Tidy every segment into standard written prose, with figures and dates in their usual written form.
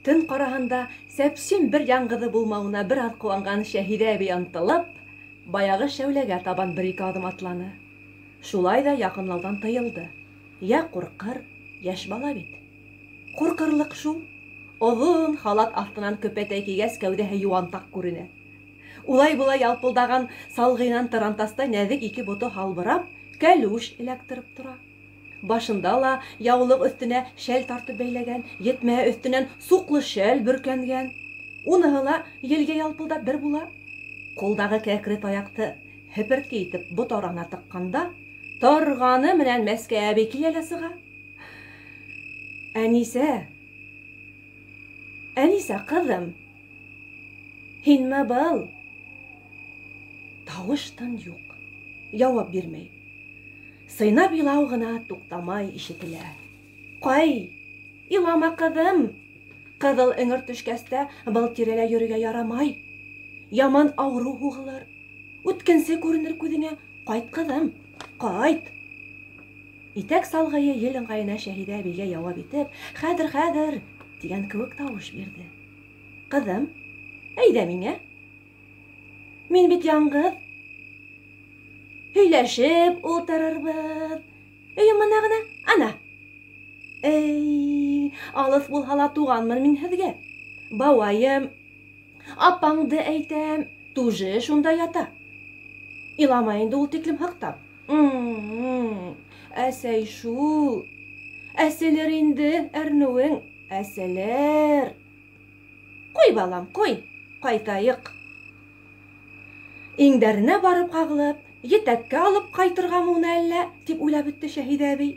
Төн ҡараһында сәпсим бер яңғыҙы булмауына бер аҙ ҡыуанған Шәһиҙә әбей ынтылып, баяғы шәүләгә табан бер-ике аҙым атланы. Шулай ҙа яҡынлауҙан тыйылды. Йә ҡурҡыр, йәш бала бит. Ҡурҡырлыҡ шул. Оҙон халат аҫтынан көпәтәй кейгәс, кәүҙәһе йыуантаҡ күренә. Улай-былай ялпылдаған салғыйынан тарантастай нәҙек ике бото һалбырап, кәлүш эләктереп тора. Башында ла яулыҡ өҫтөнә шәл тартып бәйләгән, етмәһә өҫтөнән суҡлы шәл бөркәнгән. Уныһы ла елгә ялпылдап бер була. Ҡулдағы кәкре таяҡты һепертке итеп бот араһына тыҡҡанда, торғаны менән Мәскә әбей килә лә сыға. Әнисә, Әнисә, ҡыҙым, һинме был? Тауыш-тын юҡ, яуап бирмәй. Сыйнап илау ғына туҡтамай ишетелә. Ҡай, илама, ҡыҙым! Ҡыҙыл эңер төшкәс тә был тирәлә йөрөргә ярамай. Яман ауырыу һуғылыр. Үткенсе күренер күҙеңә. Ҡайт, ҡыҙым, ҡайт! Итәк салғыйы ел ыңғайына Шәһиҙә әбейгә яуап итеп, хәҙер, хәҙер, тигән кеүек тауыш бирҙе. Ҡыҙым, әйҙә миңә. Мин бит яңғыҙ. Һөйләшеп ултырырбыҙ. Өйөм мына ғына, ана. Эй, алыҫ булһа ла туғанмын мин һеҙгә. Бауайым, апаңды әйтәм, туже шунда ята. Илама инде ул тиклем һыҡтап. Әсәй шул. Әселер инде әрнеүең, әселер. Ҡуй, балам, ҡуй, ҡайтайыҡ. Иңдәренә барып ҡағылып, етәккә алып ҡайтырғамы уны әллә, тип уйлап бөттө Шәһиҙә әбей.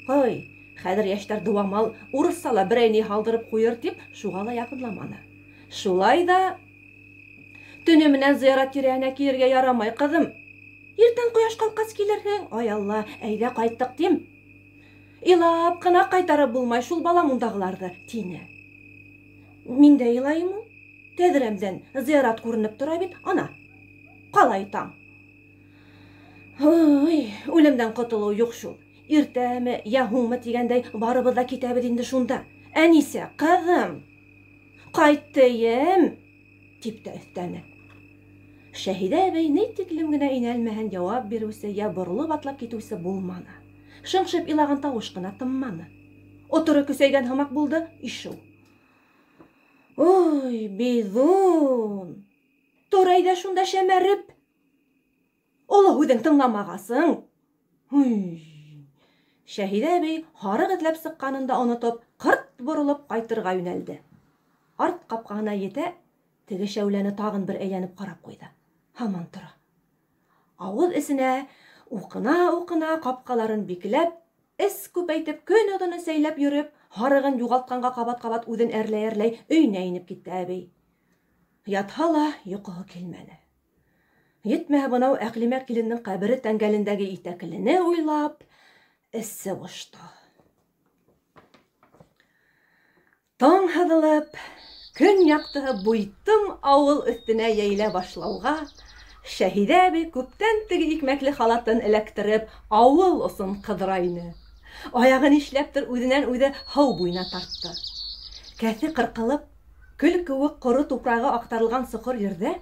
Ҡой, хәҙер йәштәр дыуамал, урыҫса ла берәй ни һалдырып ҡуйыр тип, шуға ла яҡынламаны. Шулай да төнө менән зыярат тирәһенә килергә ярамай, ҡыҙым. Иртән ҡояш ҡалҡҡас килерһең. Ай Алла, әйҙә ҡайттыҡ тим. Илап ҡына ҡайтарып булмай шул балам ундағыларҙы, тине. Мин дә илайым ул. Тәҙрәмдән зыярат күренеп тора бит, ана. Ҡалай таң. Ой, үлемдән ҡотолоу юҡ шул. Иртәме, йә һуңмы тигәндәй, барыбыҙ ҙа китәбеҙ инде шунда. Әнисә, ҡыҙым, ҡайттыйым, тип тә өҫтәне. Шәһиҙә әбей ни тиклем генә инәлмәһен, яуап биреүсе йә боролоп атлап китеүсе булманы. Шыңшып илаған тауыш ҡына тынманы. Оторо көсәйгән һымаҡ булды ишеү. Ой, бейҙун! Тор әйҙә шунда шәмәреп. Оло һүҙең тыңламағасың. Ой! Шәһиҙә әбей һарыҡ эҙләп сыҡҡанын да онотоп, ҡырт боролоп ҡайтырға йүнәлде. Арт ҡапҡаһына етә, теге шәүләне тағын бер әйләнеп ҡарап ҡуйҙы. Һаман тора. Ауыҙ эсенә уҡына-уҡына ҡапҡаларын бикләп, эс күпәйтеп, көн оҙоно сәйләп йөрөп, һарығын юғалтҡанға ҡабат-ҡабат үҙен әрләй-әрләй өйөнә инеп китте әбей. Ятһа ла йоҡоһо килмәне. Етмәһә бынау Әҡлимә килендең ҡәбере тәңгәлендәге итәклене уйлап, эсе бошто. Таң һыҙылып, көн яҡтыһы буйтым ауыл өҫтөнә йәйелә башлауға, Шәһиҙә әбей күптән теге икмәкле халатын эләктереп, ауыл осон ҡыҙыра ине. Аяғы нишләптер үҙенән-үҙе һыу буйына тартты. Кәҫе ҡырҡылып, көл кеүек ҡоро тупрағы аҡтарылған соҡор ерҙә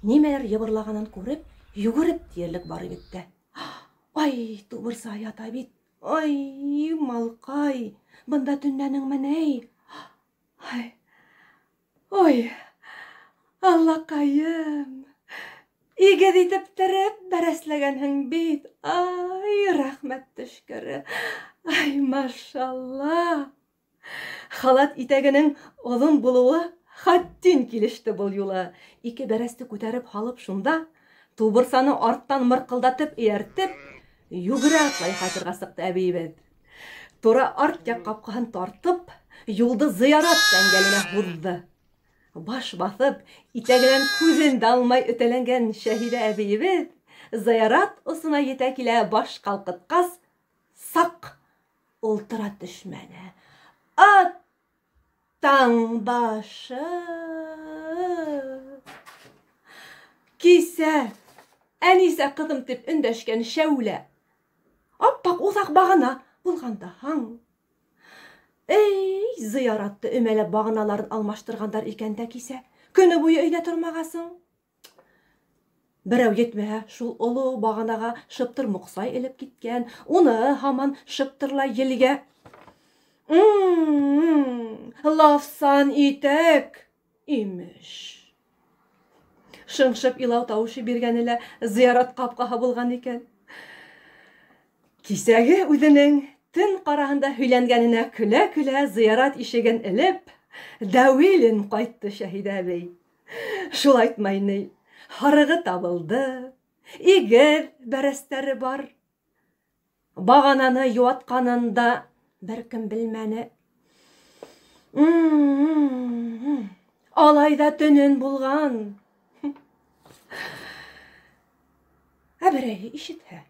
нимәлер йыбырлағанын күреп, йүгереп тиерлек барып етте. Ай, тубырса ята бит. Ай, малҡай, бында төнләнеңме ни? Ай, ой, Аллаҡайым, игеҙ итеп тереп бәрәсләгәнһең бит. Ай, рәхмәт төшкөрө. Ай, машалла. Халат итәгенең оҙон булыуы хаттин килеште был юлы. Ике бәрәсте күтәреп һалып шунда, тубырсаны арттан мырҡылдатып эйәртеп, йүгерә атлай ҡайтырға сыҡты әбейебеҙ. Тура арт яҡ ҡапҡаһын тартып, юлды зыярат тәңгәленә һуҙҙы. Баш баҫып, итәгенән күҙен дә алмай өтәләнгән Шәһиҙә әбейебеҙ зыярат осона етә килә баш ҡалҡытҡас, саҡ ултыра төшмәне. Аттаң башы! Кисә Әнисә ҡыҙым тип өндәшкән шәүлә аппаҡ уҫаҡ бағана булған даһаң. Эй, зыяратты өмәләп бағаналарын алмаштырғандар икән дә кисә. Көнө буйы өйҙә тормағасың. Берәү етмәһә, шул оло бағанаға шыптыр муҡсай элеп киткән, уны һаман шыптырлай елгә. Лавсан итәк, имеш. Шыңшып илау тауышы биргәне лә зыярат ҡапҡаһы булған икән. Кисәге үҙенең төн ҡараһында һөйләнгәненә көлә-көлә зыярат ишеген элеп, Дәүилен ҡайтты Шәһиҙә әбей. Шул айтмай ни, һарығы табылды, игеҙ бәрәстәре бар. Бағананы йыуатҡанын да бер кем белмәне. Алай ҙа төнөн булған. Ә берәйһе ишетһә.